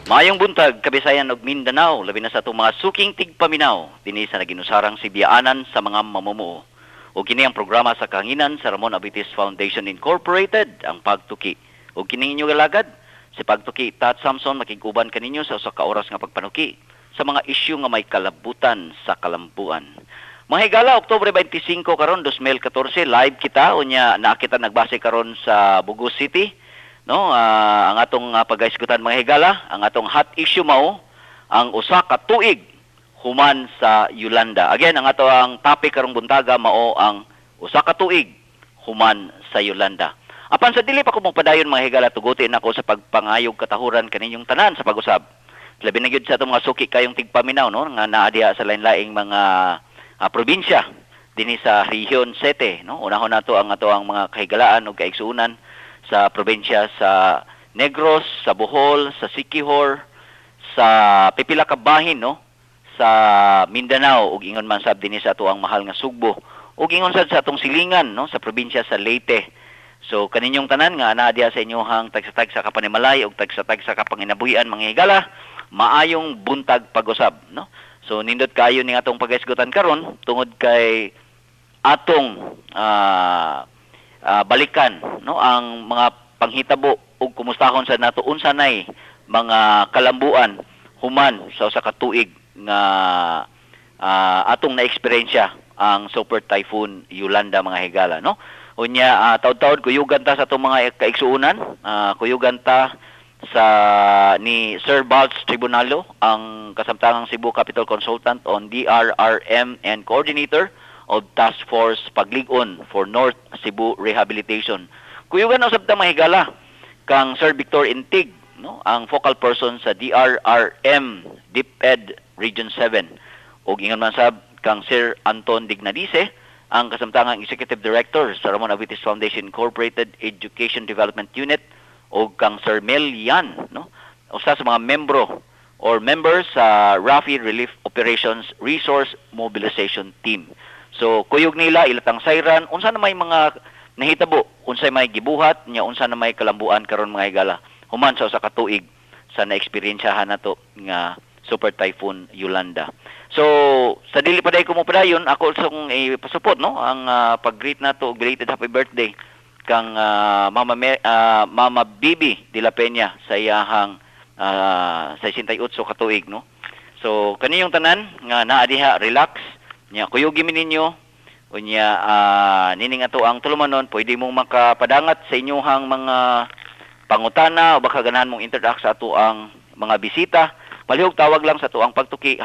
Maayong buntag, Kabisayan ug Mindanao, labi na sa atong mga suking tigpaminaw dinhi sa naginusarang Sibyaanan sa mga mamumuo. Ug kini ang programa sa kahanginan sa Ramon Abitis Foundation Incorporated, ang Pagtuki. Ug kini inyong galagad, si Pagtuki Tat Samson, makig-uban kaninyo sa usa ka oras nga pagpanuki sa mga isyu nga may kalabutan sa kalambuan. Mga higala, Oktubre 25 karon 2014, live kita unya naa kita nagbase karon sa Bogo City, no? Ang atong pagaisgutan, mga higala, ang atong hot issue mao ang usa ka tuig human sa Yolanda. Again, ang ato ang topic karong buntaga mao ang usa ka tuig human sa Yolanda. Apan sa dili pa ko mopadayon, mga higala, tuguti nako sa pagpangayog katahuran kaninyong tanan sa pag-usab. Labi na gyud sa atong mga suki kayong tigpaminaw, no, nga naa diha sa lain-laing mga probinsya dinhi sa Rehiyon 7, no? Unahon nato ang ato ang mga kahigalaan ug kaigsuonan sa probinsya sa Negros, sa Bohol, sa Siquijor, sa pipila ka bahin, no, sa Mindanao ug ingon man sab dinhi sa ato ang mahal nga Sugbo ug ingon sad sa atong silingan, no, sa probinsya sa Leyte. So kaninyong tanan nga naa diha sa inyohang tagsa-tagsa ka panimalay ug tagsa-tagsa ka panginabuhian, mga higala, maayong buntag pag-usab, no? So nindot kayo ning atong pagaisgutan karon tungod kay atong balikan, no, ang mga panghitabo ug kumustahon sa nato unsa nay mga kalambuan human sa usa ka tuig nga atong na-eksperyensya ang Super Typhoon Yolanda, mga higala, no? Unya taud-taud kuyugan ta sa atong mga kaigsuonan, kuyugan ta sa ni Sir Balts Tribunalo, ang kasamtangang Cebu Capital Consultant on DRRM and Coordinator of Task Force Paglig-on for North Cebu Rehabilitation. Kuyugan usab ta, mga higala, kang Sir Victor Intig, no, ang focal person sa DRRM DepEd Region 7. Ug ingon man sab kang Sir Anton Dignadice, ang kasamtangang Executive Director sa Ramon Avitis Foundation Incorporated Education Development Unit, ug kang Sir Mel Yan, no, usa sa mga membro or members sa RAFI Relief Operations Resource Mobilization Team. So kuyog nila ilatang sayran unsa na may mga nahitabo, unsay may gibuhat nya, unsa na may kalambuan karon, mga higala, human sa usa ka tuig sa na-eksperyensyahan nato nga Super Typhoon Yolanda. So sa dili pa day ko mopadayon, ako song ipasupot, no, ang pag-greet nato og belated happy birthday kang Mama Bibi de la Peña sa iyahang 68 ka tuig, no? So kaniyong tanan nga naa diha, relax nya, kuyugi mi ninyo. Unya nining ato ang tulumanon, pwede mong makapadangat sa inyuhang mga pangutana o baka ganahan mong interact sa ato ang mga bisita. Palihog tawag lang sa ato ang Pagtuki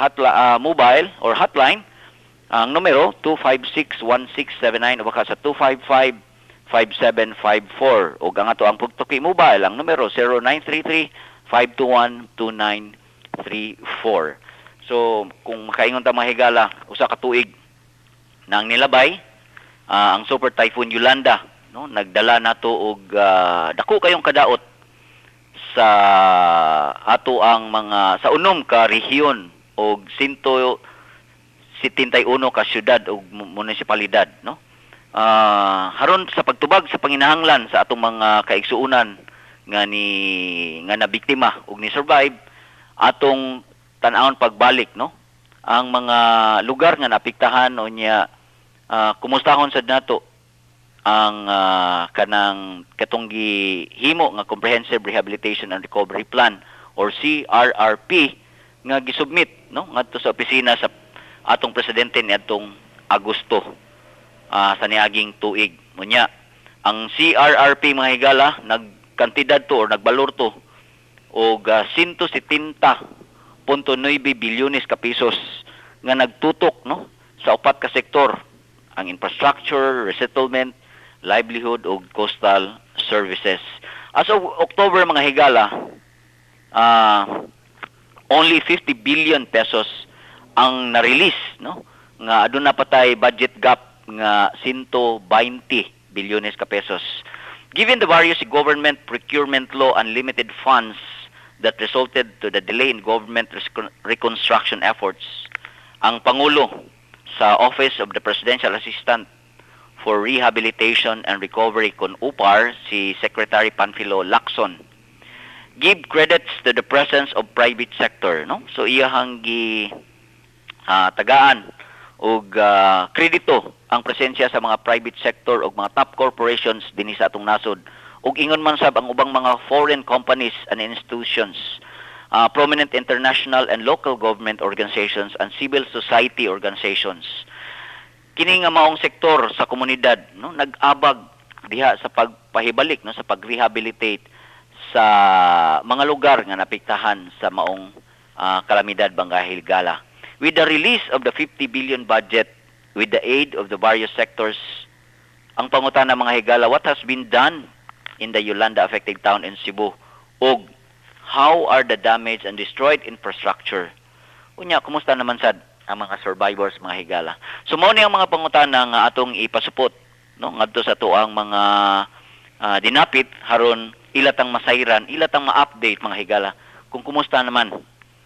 mobile or hotline, ang numero 256-1679 o baka sa 255-5754, ug ang ato ang Pagtuki mobile, ang numero 0933-521-2934. So kung makaingon ta, mga higala, usa ka tuig nang nilabay ang Super Typhoon Yolanda, no, nagdala nato og dako kayong kadaot sa ato ang mga sa unom ka rehiyon og 171 ka syudad ug munisipalidad, no? Haron sa pagtubag sa panginahanglan sa atong mga kaigsuonan nga ni nga nabiktima ug ni survive, atong tan-awon pagbalik, no, ang mga lugar nga naapektahan. Unya kumustahon sad nato ang kanang katong gihimo nga Comprehensive Rehabilitation and Recovery Plan or CRRP nga gisubmit, no, ngadto sa opisina sa atong presidente niadtong Agosto sa niaging tuig. Unya ang CRRP, mga higala, nagkantidad to or nagbalor to og 170.9 bilyones ka pesos nga nagtutok, no, sa upat ka sektor: ang infrastructure, resettlement, livelihood ug coastal services. As of October, mga higala, only 50 billion pesos ang na-release, no, nga aduna pa tay budget gap nga 120 bilyones ka pesos. Given the various government procurement law and limited funds that resulted to the delay in government reconstruction efforts, ang Pangulo sa Office of the Presidential Assistant for Rehabilitation and Recovery kon UPAR, si Secretary Panfilo Lacson, Give credits to the presence of private sector, no? So iyahang gi tagaan og kredito ang presensya sa mga private sector ug mga top corporations dinhi sa atong nasod, ug ingon man sab ang ubang mga foreign companies and institutions, prominent international and local government organizations and civil society organizations. Kini nga maong sektor sa komunidad, no, nag-abag diha sa pagpahibalik, no, sa pag-rehabilitate sa mga lugar nga napiktahan sa maong kalamidad, mga higala. With the release of the 50 billion budget with the aid of the various sectors, ang pangutana, mga higala, what has been done in the Yolanda affected town in Cebu ug how are the damaged and destroyed infrastructure? Unya, kumusta naman sad ang mga survivors, mga higala? So mao ni ang mga pangutana nga atong ipasupot, no, ngadto sa atoang mga dinapit haron ilatang masayran, ilatang ma-update, mga higala, kung kumusta naman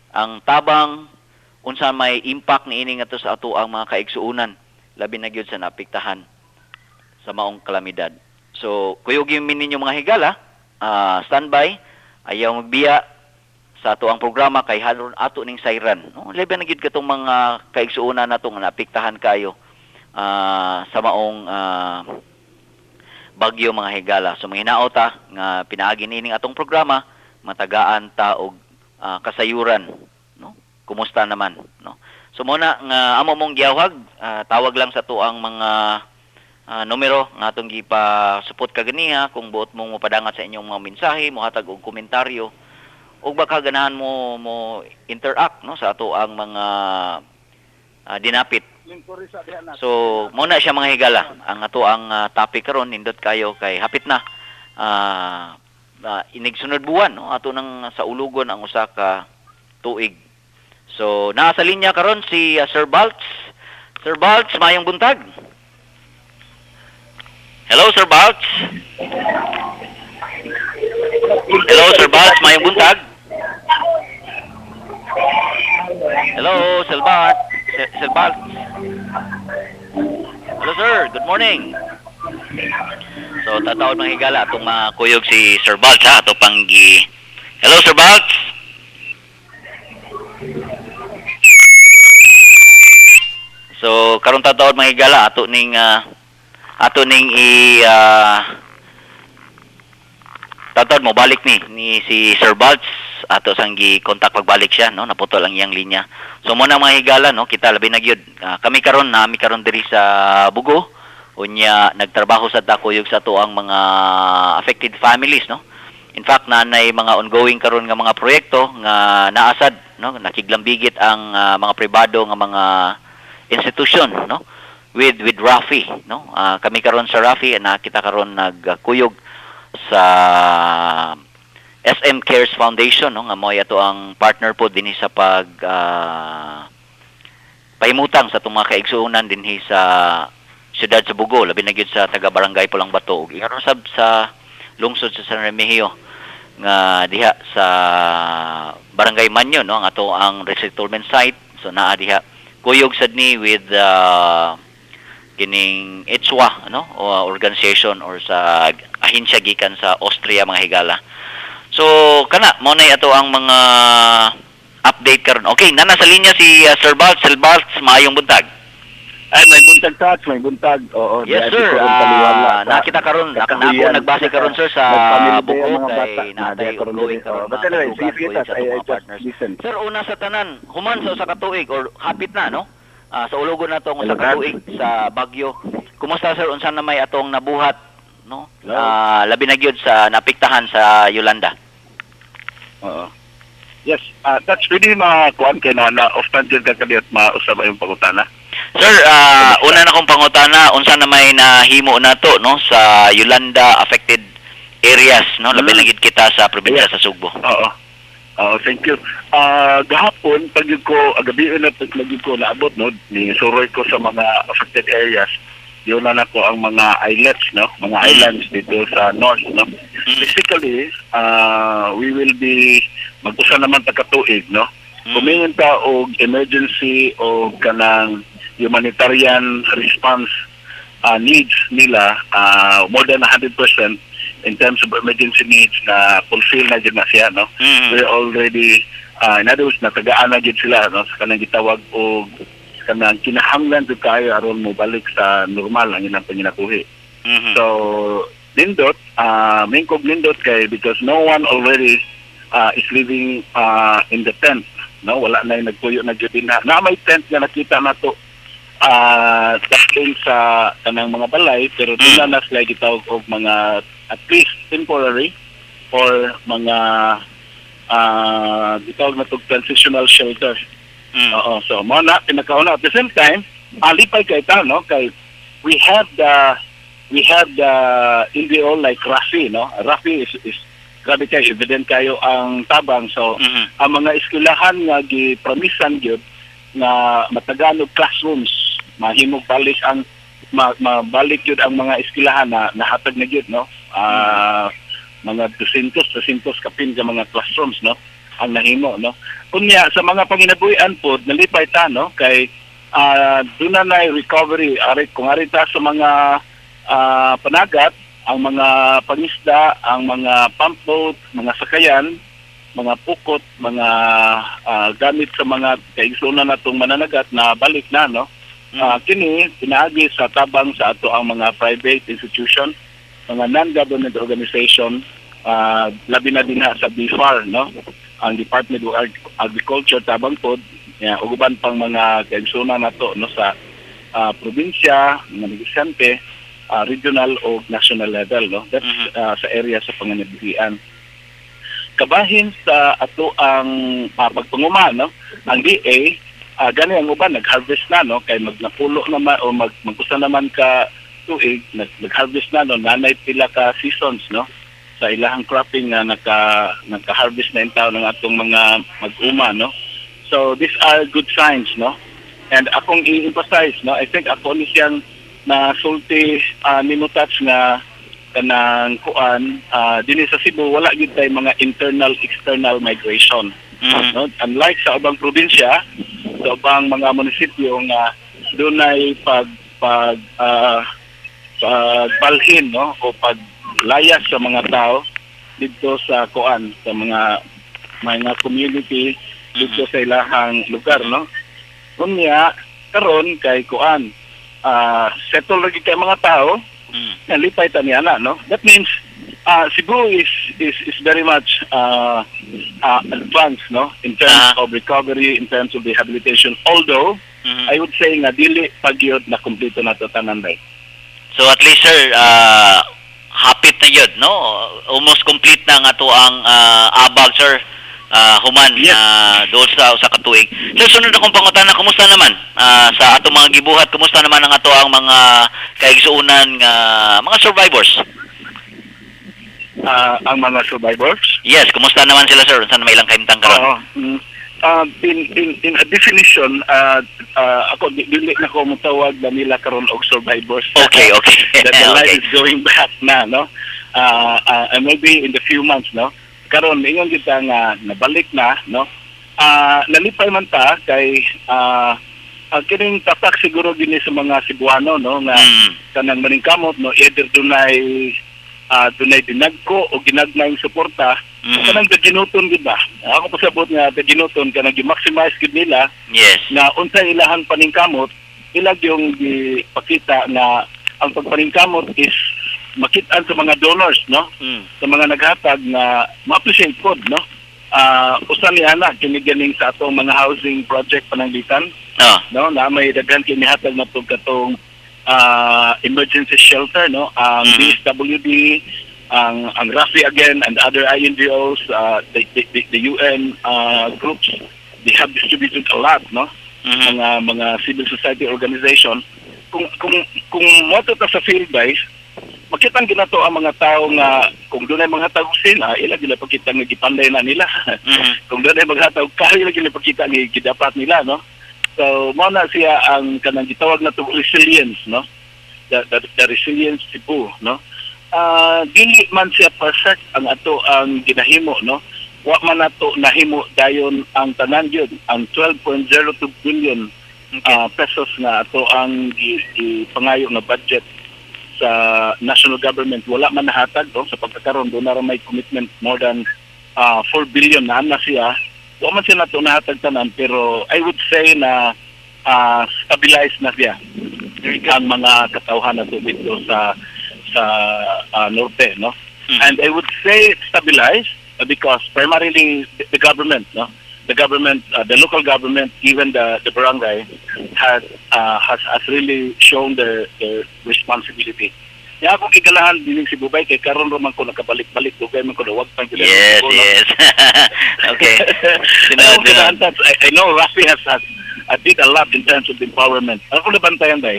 ang tabang, unsa may impact niini ngadto sa atoang mga kaigsuonan, labi na gyud sa naapektahan sa maong kalamidad. So kuyugi mi ninyo, mga higala, standby, ayaw magbiya sa ato ang programa kay haron ato ning sayran, no? Labi na gyud katong mga kaigsuonan nato nga naapektahan kayo sa maong bagyo, mga higala. So manghinaot ta nga pinaagi niining atong programa matagaan ta og kasayuran, no, kumusta naman, no? So mo na nga amo mong giyawhag, tawag lang sa atoang mga numero nga atong gipasupot kaganiha kung buot mong mopadangat sa inyong mga mensahe, mohatag og komentaryo ug baka ganahan mo mo interact, no, sa ato ang mga dinapit. So mo na siya, mga higala, ang ato ang topic karon. Nindot kayo kay hapit na inigsunod buwan, no, ato nang saulugon ang usa ka tuig. So naa sa linya karon si Sir Baltz. Sir Baltz, mayong buntag. Hello, Sir Baltz. Hello, Sir Baltz, mayong buntag. Hello, Sir Bart. Sir Baltz. Hello, sir. Good morning. So, tatawag, mga higala, atong makuyog si Sir Baltz, ha. Ato pang gi. Hello, Sir Baltz. So, karon tatawag, mga higala, ato ning i tatawad mo balik ni si Sir Baltz. Ato sang gi contact pagbalik siya, no, naputol ang iyang linya. So mo na, mga higala, no, kita labi na gyud kami karon, nami karon diri sa Bugo. Unya nagtrabaho sa dakuyog sa atoang mga affected families, no? In fact, nanay mga ongoing karon nga mga proyekto nga naasad, no, nakiglambigit ang mga pribado nga mga institusyon, no, with Rafi, no? Kami karon sa Rafi nakita karon nagkuyog sa SM Cares Foundation, no, nga mo'y ato ang partner po dinhi sa pag pahimutang sa atong mga kaigsuonan dinhi sa siyudad sa Bugo, labi na gyud sa taga Barangay Pulang Bato ug ingon sab sa lungsod sa San Remigio nga diha sa Barangay Manyo, no, ang ato ang resettlement site. So naa diha kuyog sad ni with kining ECHWA, no, o organization or sa ahensya gikan sa Austria, mga higala. So kana mo na ato ang mga update karon. Okay, nana sa linya si Sir Baltz. Sir Baltz, maayong buntag. Ay, may buntag, Tats, may buntag. Oo, Yes, di sir. ko ron taliwala Nakita karon sa nako Kahuyan. Nagbase karon, sir, sa Nagpamilya yung Bugo mga bata. kay Na, natay di ako ron ongoing diri. karon Oo, but mga anyway, katugan, sige, sige, kuyog Tats, sa I atong mga just partners. listen. Sir, una sa tanan, human sa usa ka tuig or hapit na, no? Sa ulogon na to ang usa Hello, ka Tats. tuig sa bagyo. Kumusta, sir, unsa na may atong nabuhat, no? Hello. Labi na gyud sa napiktahan sa Yolanda. Oo. Yes, Tats, pwede mga kuan kay na off time ka kaliat mausab yung pangutana. Sir, una na kong pangutana, unsa na may nahimo nato, no, sa Yolanda affected areas, no? Labi na gyud kita sa probinsya sa Sugbo. Oo. Oo, thank you. Gahapon pag yun ko gabi na pag yun ko naabot, no, ni suroy ko sa mga affected areas. Yun na nako ang mga islets, no, mga islands dito sa north, no. Basically, we will be mag-usa naman ta katuig, no. Kumingon ta og emergency o kanang humanitarian response needs nila, more than 100% In terms of emergency needs na fulfill na jud na siya, no? We already, in other words, natagaan na jud sila, no, sa kanang gitawag og kanang kinahanglan jud kayo aron mo balik sa normal ang ilang panginabuhi. So nindot, mingkog nindot kay because no one already is living in the tent, no? Wala na yung nagpuyo na jud na. Na may tent nga nakita nato daplin sa kanang mga balay, pero mm, na sila gitawag og mga at least temporary or mga gitawag na transitional shelter. Oo, so mao na pinakauna. At the same time, alipay kay ta, no, kay we have the NGO like Rafi, no? Rafi is grabe kay evident kayo ang tabang. So ang mga eskwelahan nga gipromisan gyud nga matagaan og classrooms, mahimong balik ang mabalik gyud ang mga eskwelahan na nahatag na gyud, no? Mga 200 300 kapin ka mga classrooms, no, ang nahimo, no? Unya sa mga panginabuhian pod, nalipay ta, no, kay duna na recovery ari kung ari ta sa mga panagat, ang mga pangisda, ang mga pump boat, mga sakayan, mga pukot, mga gamit sa mga kaigsunan natong mananagat na balik na, no? Kini pinaagi sa tabang sa ato ang mga private institution, mga non-government organization, labi na dinha sa BFAR, no? Ang Department of Agriculture tabang pod, ya, ug uban pang mga kaigsunan nato, no, sa probinsya, mga negosyante, regional o national level, no? That's sa area sa panginabuhian. Kabahin sa ato ang pagpanguma, no? Ang DA, gani ang uban nag-harvest na, no, kay magnapulo naman o mag-usa naman ka tuig nag-harvest na, no? Nanay pila ka seasons, no, sa ilahang cropping nga naka-harvest na intaw ng atong mga mag-uma, no? So these are good signs, no? And akong i-emphasize, no, I think ako ni siyang nasulti nimo, Tats, nga kanang kuan, dinhi sa Cebu wala gyud tay mga internal external migration, no? Unlike sa ubang probinsya, sa ubang mga munisipyo nga dunay pag pag pagbalhin, no, o paglayas sa mga tao dito sa kuan, sa mga community dito sa ilahang lugar, no? Unya karon kay kuan, settle lagi kay mga tao, nalipay ta niya na, no? That means Cebu is very much advanced, no, in terms of recovery, in terms of rehabilitation, although I would say nga dili pa gyud na kumpleto na to tanan day. So at least, sir, hapit na yun, no? Almost complete na nga to ang abag, sir. Human dool sa usa ka tuig. Sir, sunod akong pangutana, kumusta naman sa atong mga gibuhat, kumusta naman ang ato ang mga kaigsuonan nga mga survivors? Ang mga survivors? Yes, kumusta naman sila, sir? Unsa na may ilang kahimtang karon? Oo. In a definition, ako dili na ko motawag na nila karon og survivors. That the life is going back na, no? And maybe in the few months, no? Karon ingon kita nga nabalik na, no? Nalipay man ta kay kining tatak siguro gini sa mga Cebuano, no, nga kanang maningkamot, no, either dunay dinagko o ginagmayng suporta, kanang gaginuton gid ba, ako pasabot nga gaginuton, kanang gi-maximize gid nila na unsay ilahang paningkamot, ilag yung gipakita na ang pagpaningkamot is makitaan sa mga donors, no, sa mga naghatag nga ma-appreciate pod, no? Usa ni ana kini ganing sa atong mga housing project pananglitan, no, na may daghan kini hatag na katong emergency shelter, no, ang DSWD, ang RAFI again and other INGOs, the UN groups, they have distributed a lot, no? Mga civil society organization. Kung moto ta sa field guys, makita ginato ang mga tao nga kung dunay mga tao sila, ila gila pakita nga gipanday na nila. Kung dunay mga tao kaya, ila gila pakita nga gidapat nila, no? So mao na siya ang kanang gitawag na to resilience, no? The resilience Cebu, no? Dili man siya perfect ang ato ang ginahimo, no? Wa man nato nahimo dayon ang tanan gyud, ang 12.02 billion pesos nga ato ang gipangayo nga budget. Sa national government wala man nahatag, no? Sa pagkakaroon doon na may commitment more than 4 billion na na siya, wa man siya nato nahatag tanan, pero I would say na stabilize na siya Very good. Ang mga katawhan nato dito sa norte, no? And I would say stabilized because primarily the government, no, the government, the local government, even the barangay has really shown their responsibility. Ya, akong gigalahan dining Cebu bay, kay karon ra man ko nakabalik-balik, dugay man ko wag pa gyud Cebu, no? Sunod, Akong sunod. gigalahan, I know Rafi has did a lot in terms of empowerment. Ako nabantayan ba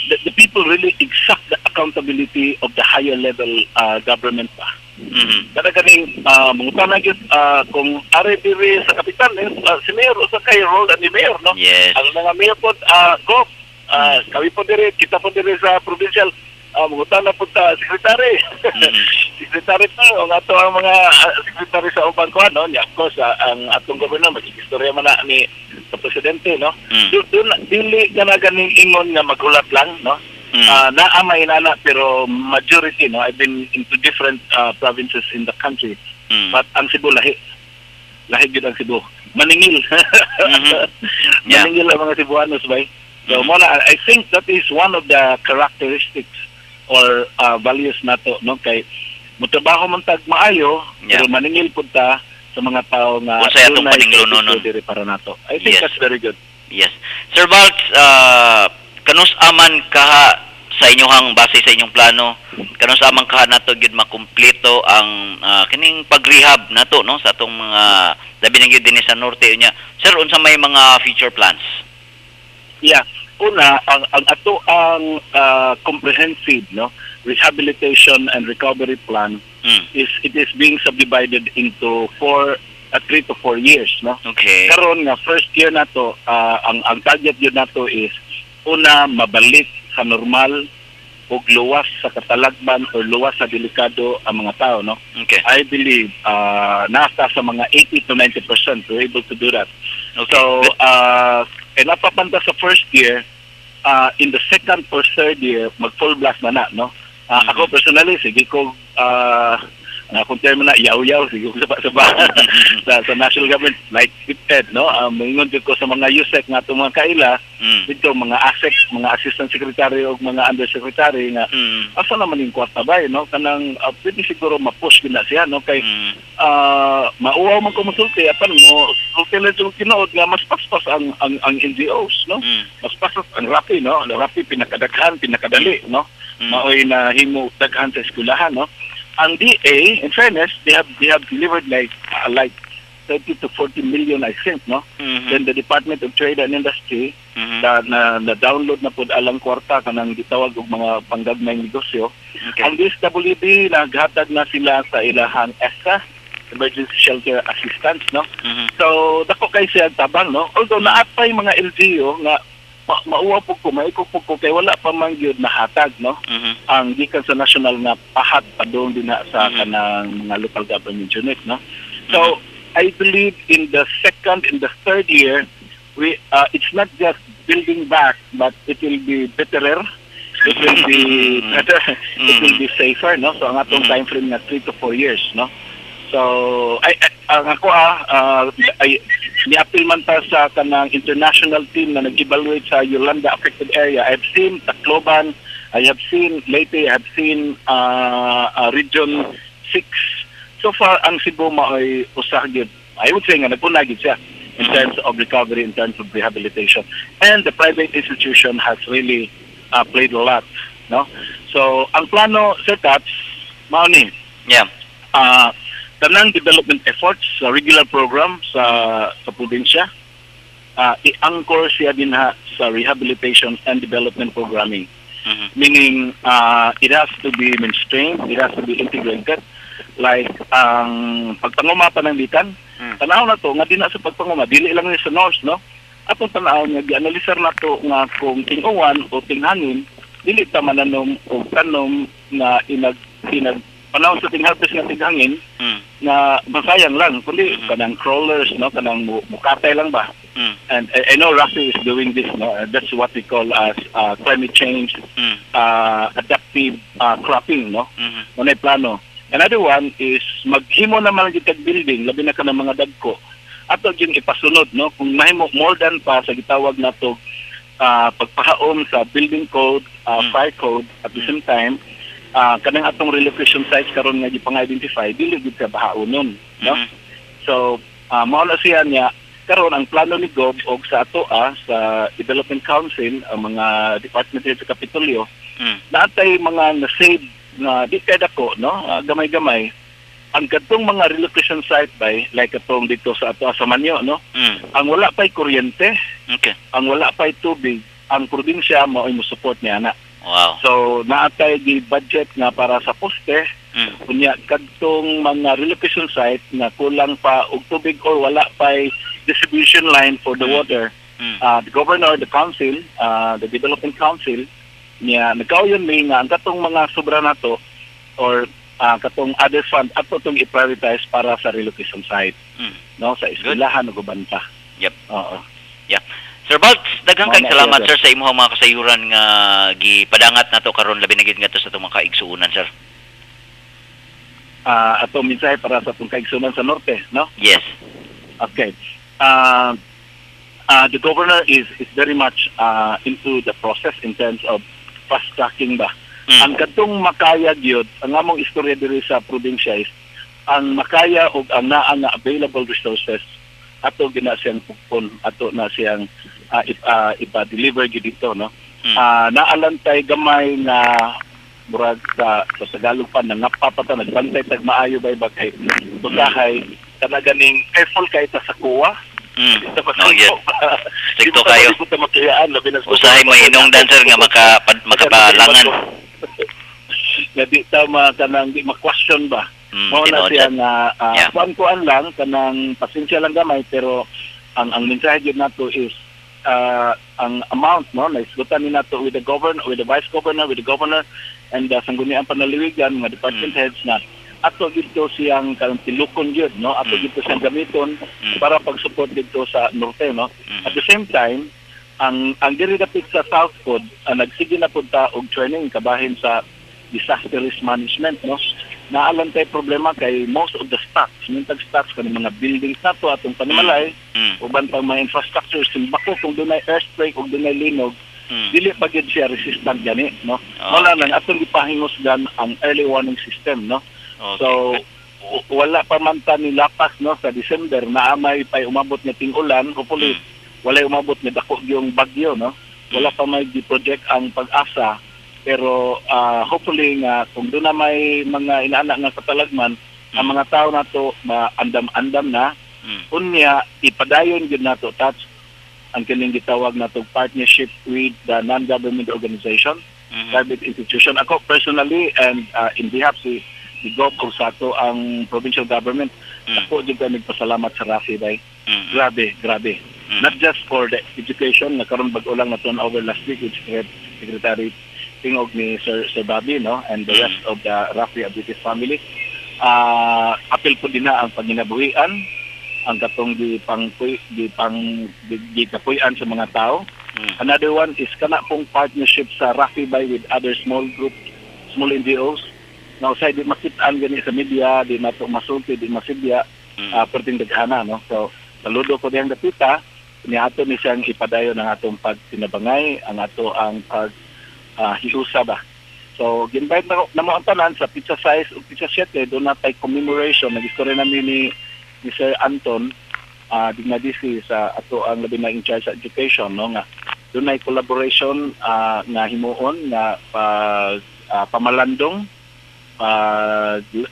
the people really exact the accountability of the higher level government pa. Kada kaning mangutana gyud kung ari diri sa kapitan eh, si mayor usa kay role ni mayor, no? Ang mga mayor pod go kami po diri, kita po diri sa provincial, mangutana pod ta secretary. Secretary to ang ato ang mga secretary sa ubang kuan, no? Nya, of course, ang atong gobernador mag-istorya man na ni sa presidente, no? Dun, dili ka na ganing ingon nga maghulat lang, no? Naa may inana, pero majority, no, I've been into different provinces in the country, but ang Cebu lahi. Lahi gyud ang Cebu. Maningil. Maningil ang mga Cebuanos bay. So mo na, I think that is one of the characteristics or values nato, no, kay motrabaho man tag maayo pero maningil pud ta sa mga tao nga Unsay atong dunay paninglonon nun? serbisyo diri para nato. I think that's very good. Yes. Sir Balt, kanus aman kaha sa inyong base sa inyong plano, kanus aman kaha nato gyud makumpleto ang kining pag-rehab nato, no, sa atong mga labi na gyud dinhi sa norte unya. Sir, unsa may mga future plans? Yeah. Una, ang ato ang comprehensive, no, rehabilitation and recovery plan is it is being subdivided into four 3 to 4 years, no? Karon nga first year nato, ang target yun nato is una, mabalik sa normal ug luwas sa katalagman or luwas sa delikado ang mga tao, no? I believe nasa sa mga 80 to 90% we're able to do that. So, napapanta sa first year, in the second or third year, mag full blast na na, no? Ako personally, sige ko, ang akong term na, yaw-yaw, sige ko sa national government, like DepEd, no? Moingon jud ko sa mga USEC nga atong mga kaila, dito mga ASEC, mga assistant secretary o mga undersecretary nga, asa naman yung kwarta ba, eh, no? Kanang, pwede siguro ma-push gid na siya, no? Kay, mauwaw man ko musulti, apan mo sulti na yung tinuod nga mas paspas ang NGOs, no? Mas paspas ang Rappi, no? Ang Rappi pinakadaghan, pinakadali, no? Maoy na himo daghan sa eskwelahan, no? Ang DA, in fairness, they have delivered like 30 to 40 million, I think, no? Then the Department of Trade and Industry na download na pud alang kwarta kanang gitawag og mga panggagmayng negosyo. Ang DSWD, naghatag na sila sa ilahang ESSA, Emergency Shelter Assistance, no? So dako kay siya tabang, no? Although naatay mga LGU nga mauwa po ko, maiko po ko kay wala pa man gyud nahatag, no? Ang gikan sa national nga pahat padung din na sa kanang mga local government unit, no? So I believe in the second, in the third year, we it's not just building back, but it will be betterer. It will be better. It will be safer, no? So ang atong time frame nga 3 to 4 years, no? So ay ang ako ay ni-appeal man ta sa kanang international team na nag-evaluate sa Yolanda affected area. I've seen Tacloban, I have seen Leyte, I have seen Region 6. So far ang Cebu maoy usa gyud. I would say nga nagpuna gyud siya in terms of recovery, in terms of rehabilitation. And the private institution has really played a lot, no? So ang plano, Sir Tats, mao ni tanang development efforts sa regular program sa probinsya, i-anchor siya dinha sa rehabilitation and development programming, meaning it has to be mainstreamed, it has to be integrated, like ang pagpanguma pananglitan, tanaw na to nga dinha sa pagpanguma, dili lang ni sa north, no? Atong tanaw nga gianalisar nato nga kung ting-uwan o tinghangin, dili ta mananom og tanom nga inag panahon sa ting-harvest nga tinghangin nga masayang lang, kundi kanang crawlers, no, kanang mukatay lang ba. And I know Rafi is doing this, no? That's what we call as climate change adaptive cropping, no? Unay plano. Another one is maghimo naman gyud kag building, labi na ka ng mga dagko. Ato yung ipasunod, no? Kung mahimo more than pa sa gitawag nato pagpahaom sa building code, fire code at the same time, kanang atong relocation sites karon nga gipang-identify dili gyud ka bahaonon, no? So, mao na siya niya karon ang plano ni Gov og sa ato sa Development Council, ang mga department head sa Kapitolyo, naatay mga na-save nga di kay dako, no? Gamay-gamay ang kadtong mga relocation site by like atong dito sa ato sa Manyo, no? Ang wala pa'y kuryente, ang wala pa'y tubig, ang probinsya mao mo support niya na. So naatay di budget nga para sa poste. Unya kadtong mga relocation site nga kulang pa og tubig or wala pa'y distribution line for the water, the governor, the council, the development council niya nagkauyon mi nga ang katong mga sobra nato or katong other fund ato tong i-prioritize para sa relocation site, no, sa eskwelahan ug uban pa. Oo. Yeah. Sir Balt, daghang Mao kay na salamat siya, sir sa imong mga kasayuran nga gipadangat nato karon, labi na gid ngadto sa atong mga kaigsuonan, sir. Ato mensahe para sa atong kaigsuonan sa norte, no? Yes. Okay. The governor is very much into the process in terms of fast tracking ba. Ang kadtong makaya gyud, ang among istorya diri sa probinsya is ang makaya og ang naa nga available resources, ato gina siyang pukpon, ato na siyang ipa-deliver gyud dito, no? Naalantay gamay nga murag sa Tagalog pa nangapa pa ta, nagbantay tag maayo bay ba kay usahay kana ganing careful kay ta sa kuwa. Di ta No, yun. Strikto kayo. Di ta makiyaan labi na sa Usahay mo hinungdan, sir, nga makapalangan. Nga di ta ma kanang di ma-question ba. Mao na Tinuod, siya sir. nga kuan-kuan lang, kanang pasensya lang gamay, pero ang mensahe gyud nato is ang amount, no, naisgutan ni nato with the governor, with the vice governor, with the governor and the Sangguniang Panlalawigan, mga department heads na ato gito siyang kanang tilukon gyud, no, ato gito siyang gamiton para pag-support dito sa norte, no? At the same time, ang diri dapit sa South pod, nagsige na pud ta og training kabahin sa disaster risk management, no? Naalan tay problema kay most of the stocks, mintag stocks kani mga buildings nato, atong panimalay, uban pang mga infrastructure, simbako kung dunay earthquake ug dunay linog, dili pa gyud siya resistant gani, no? Oh, Mao na lang atong gipahingusgan ang early warning system, no? So wala pa man ta ni lapas, no, sa December naa may pay umabot nga ting-ulan, hopefully walay umabot nga dako yung bagyo, no? Wala pa may gi-project ang PAGASA, pero hopefully nga kung doon na may mga inaana nga katalagman, ang mga tao nato maandam-andam na. Unya ipadayon gyud nato touch ang kining gitawag nato partnership with the non-government organization, private institution. Ako personally and in behalf si the Gov of Sato ang provincial government, ako jud kami nagpasalamat sa Rafi bay. Grabe, grabe. Not just for the education na karon bag-o lang na turn over last week with Secretary Tingog ni Sir Bobby, no, and the rest of the Rafi Abitis family. Apil po din na ang panginabuhian, ang katong di pang di kapuy-an sa mga tao. Another one is kana pong partnership sa Rafi by with other small group, small NGOs. Now, say di makitaan gani sa media, di nato masulti, di masidya, perting daghana, no? So, saludo ko diyang dapita, niato ni siyang ipadayon ang atong pagtinabangay, ang ato ang pag hiusa ba. So, ginvite na, namo ang tanan sa petsa 6 ug petsa 7, doon na tay commemoration. Nag-istorya namin ni Sir Anton Dignadisi sa ato ang labi na in charge sa education, no, nga doon ay collaboration nga himuon nga pag pamalandong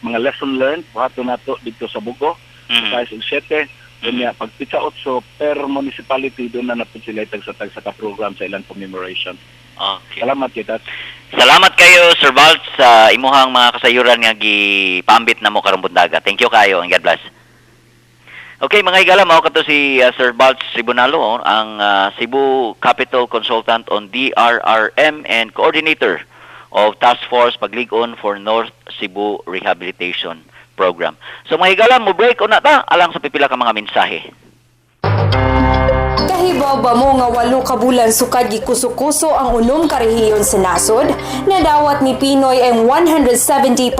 mga lesson learned buhaton nato dito sa Bogo 6 ug 7. Unya pag petsa 8 per municipality doon na napud sila tagsa-tagsa ka program sa ilang commemoration. Salamat kita. Salamat kayo, Sir Balt, sa imuhang mga kasayuran nga gipaambit namo karong buntaga. Thank you kayo and God bless. Okay, mga higala, mao kato si Sir Balt Tribunalo, oh, ang Cebu Capital Consultant on DRRM and Coordinator of Task Force Paglig-on for North Cebu Rehabilitation Program. So mga higala, mo break una ta alang sa pipila ka mga mensahe. Kahibaw ba mo nga 8 ka bulan sukad gikuso-kuso ang unom ka rehiyon sa nasod, nadawat ni PNoy ang 170.9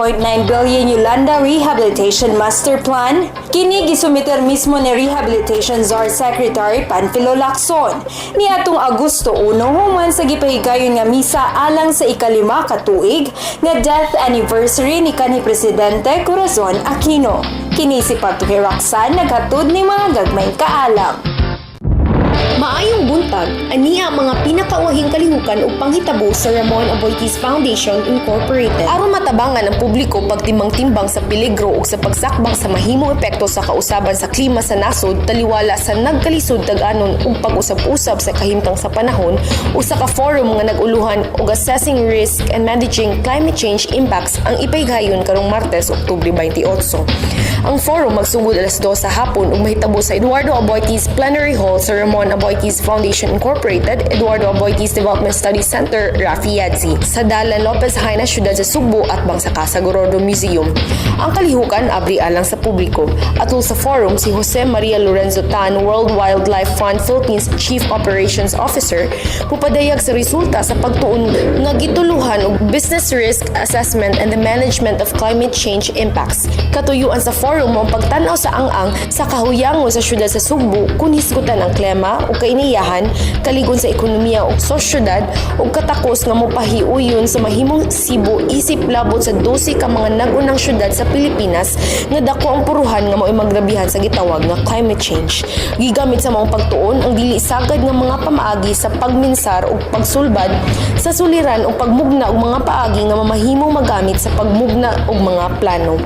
billion Yolanda Rehabilitation Master Plan? Kini gisumiter mismo ni Rehabilitation Czar Secretary Panfilo Lacson niadtong Agosto 1 human sa gipahigayon nga misa alang sa 5 ka tuig nga death anniversary ni kanhi Presidente Corazon Aquino. Kini si Pagtuhi Roxanne, naghatod ni mga gagmayng kaalam. Maayong buntag, ania ang mga pinakauwahing kalihukan ug panghitabo sa Ramon Aboitiz Foundation Incorporated. Aron matabangan ang publiko pagtimbang-timbang sa peligro ug sa pagsakbang sa mahimong epekto sa kausaban sa klima sa nasod, taliwala sa nagkalisod tag-anon ug pag-usab-usab sa kahimtang sa panahon, usa ka forum nga nag-uluhan og "Assessing Risk and Managing Climate Change Impacts" ang ipahigayon karong Martes, Oktubre 28. Ang forum magsugod alas 2 sa hapon ug mahitabo sa Eduardo Aboitiz Plenary Hall sa Ramon Aboitiz Foundation Incorporated, Eduardo Aboitiz Development Studies Center, Rafi Yadzi, sa Dalan Lopez Jaena, Siyudad sa Sugbo, atbang sa Casa Gorordo Museum. Ang kalihukan abri alang sa publiko. Atol sa forum, si Jose Maria Lorenzo Tan, World Wildlife Fund Philippines Chief Operations Officer, mupadayag sa resulta sa pagtuon nga gituluhan og "Business Risk Assessment and the Management of Climate Change Impacts." Katuyuan sa forum mao ang pagtan-aw sa ang-ang sa kahuyangon sa syudad sa Sugbo kung hisgutan ang klima ug kainiyahan, kaligon sa ekonomiya ug sosyudad, ug katakos nga mopahiuyon sa mahimong Cebu isip labot sa 12 ka mga nag-unang syudad sa Pilipinas nga dako ang puruhan nga mao'y magrabihan sa gitawag nga climate change. Gigamit sa maong pagtuon ang dili sagad nga mga pamaagi sa pagminsar ug pagsulbad sa suliran ug pagmugna og mga paagi nga mamahimong magamit sa pagmugna og mga plano.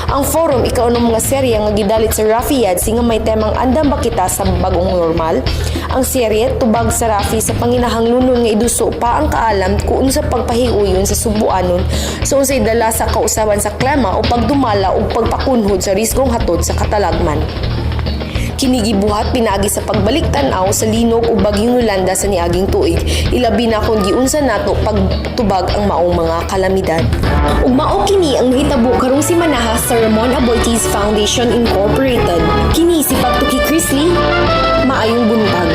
Ang forum ikaunom nga serye nga gidalit sa Rafi Yadsi nga may temang "Andam ba kita sa bagong normal?" Ang serye tubag sa Rafi sa panginahanglunon nga iduso pa ang kaalam kung sa pagpahiuyon sa Sugbuanon sa unsay dala sa kausaban sa klima o pagdumala ug pagpakunhod sa risgong hatod sa katalagman. Kini gibuhat pinaagi sa pagbalik tan-aw sa linog ug bagyong Yolanda sa niaging tuig, ilabi na kung giunsa nato pagtubag ang maong mga kalamidad. Ug mao kini ang nahitabo karong simanaha sa Ramon Aboitiz Foundation Incorporated. Kini si Pagtuki Chrisley, maayong buntag.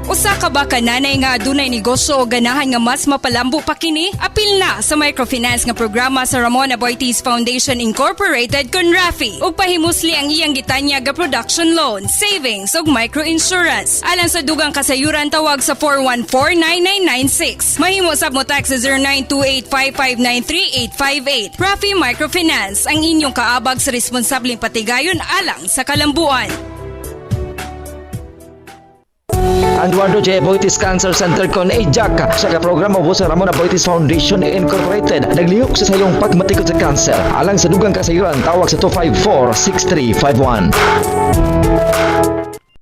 Usa ka ba ka nanay nga adunay negosyo o ganahan nga mas mapalambo pa kini? Apil na sa microfinance nga programa sa Ramon Aboitiz Foundation Incorporated kon RAFI ug pahimusli ang iyang gitanyag nga production loan, savings ug microinsurance. Alang sa dugang kasayuran, tawag sa 414-9996. Mahimo sab mo text sa 0928-559-3858. RAFI Microfinance, ang inyong kaabag sa responsableng patigayon alang sa kalambuan. Ang Eduardo J. Aboitiz Cancer Center kon AJAC sa ka programa sa Ramon Aboitiz Foundation Incorporated naglihok sa sayong pagmatikod sa cancer. Alang sa dugang kasayuran, tawag sa 254-6351.